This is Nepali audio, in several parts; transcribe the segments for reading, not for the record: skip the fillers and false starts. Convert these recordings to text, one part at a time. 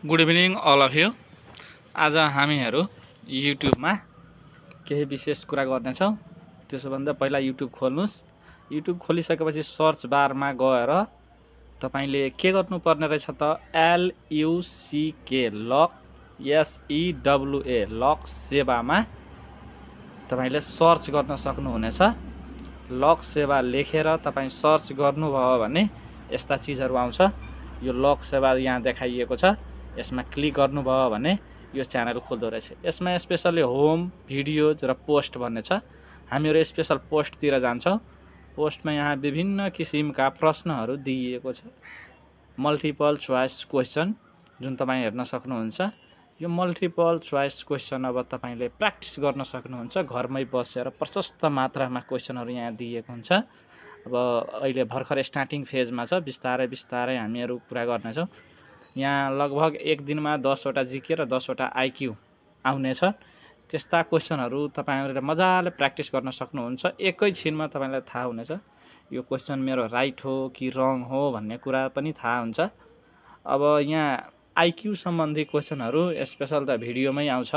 Good evening all of you. आज हामीहरू युट्युबमा केही विशेष कुरा गर्नेछौँ। त्यसोभन्दा पहिला युट्युब खोल्नुहोस्। युट्युब खोलिसकेपछि सर्च बारमा गएर तपाईले के गर्नुपर्ने रहेछ त LUCK लक SEWA लक सेवामा तपाईले सर्च गर्न सक्नुहुनेछ। लक सेवा लेखेर तपाईँ सर्च गर्नुभयो भने यस्ता चिजहरू आउँछ। यो लक सेवा यहाँ देखाइएको छ। यसमा क्लिक गर्नुभयो भने यो च्यानल खुल्दो रहेछ। यसमा स्पेशली होम, भिडियोज र पोस्ट भन्ने छ। हामीहरू स्पेशल पोस्टतिर जान्छौँ। पोस्टमा यहाँ विभिन्न किसिमका प्रश्नहरू दिइएको छ। मल्टिपल चोइस क्वेसन जुन तपाईँ हेर्न सक्नुहुन्छ। यो मल्टिपल चोइस क्वेसन अब तपाईले प्र्याक्टिस गर्न सक्नुहुन्छ। घरमै बसेर प्रशस्त मात्रामा क्वेसनहरू यहाँ दिएको हुन्छ। अब अहिले भर्खर स्टार्टिङ फेजमा छ। बिस्तारै बिस्तारै हामीहरू कुरा गर्नेछौँ। यहाँ लगभग एक दिनमा 10 वटा जिके र 10 वटा आइक्यू आउनेछ। त्यस्ता क्वेसनहरू तपाईहरुले मजाले प्र्याक्टिस गर्न सक्नुहुन्छ। एकैछिनमा तपाईलाई थाहा हुनेछ यो क्वेसन मेरो राइट हो कि रङ हो भन्ने कुरा पनि थाहा हुन्छ। अब यहाँ आइक्यू सम्बन्धी क्वेसनहरू स्पेशल त भिडियोमै आउँछ,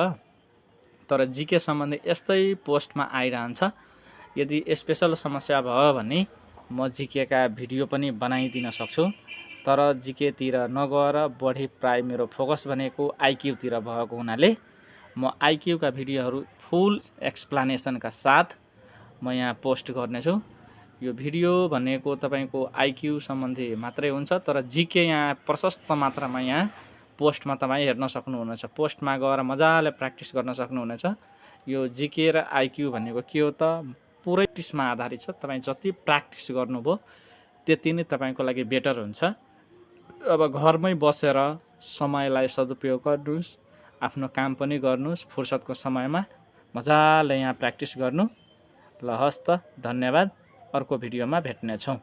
तर जिके सम्बन्धी यस्तै पोस्टमा आइरहन्छ। यदि स्पेशल समस्या भयो भने म जिके का भिडियो पनि बनाइदिन सक्छु, तर जिके तिर नगएर बढी प्राय मेरो फोकस भनेको आइक्यू तिर भएको हुनाले म आइक्यू का भिडियोहरू फुल एक्सप्लेनेसन का साथ म यहाँ पोस्ट गर्नेछु। यो भिडियो भनेको तपाईको आइक्यू सम्बन्धी मात्रै हुन्छ, तर जिके यहाँ प्रशस्त मात्रामा यहाँ पोस्टमा तपाई हेर्न सक्नुहुनेछ। पोस्टमा गएर मजाले प्र्याक्टिस गर्न सक्नुहुनेछ। यो जिके र आइक्यू भनेको के हो त पुरै प्र्याक्टिसमा आधारित छ। तपाई जति प्र्याक्टिस गर्नुभयो त्यति नै तपाईको लागि बेटर हुन्छ। अब घरमै बसेर समयलाई सदुपयोग गर्नुस्, आफ्नो काम पनि गर्नुस्। फुर्सदको समयमा मजाले यहाँ प्र्याक्टिस गर्नु। ल हस्त, धन्यवाद। अर्को भिडियोमा भेट्नेछौँ।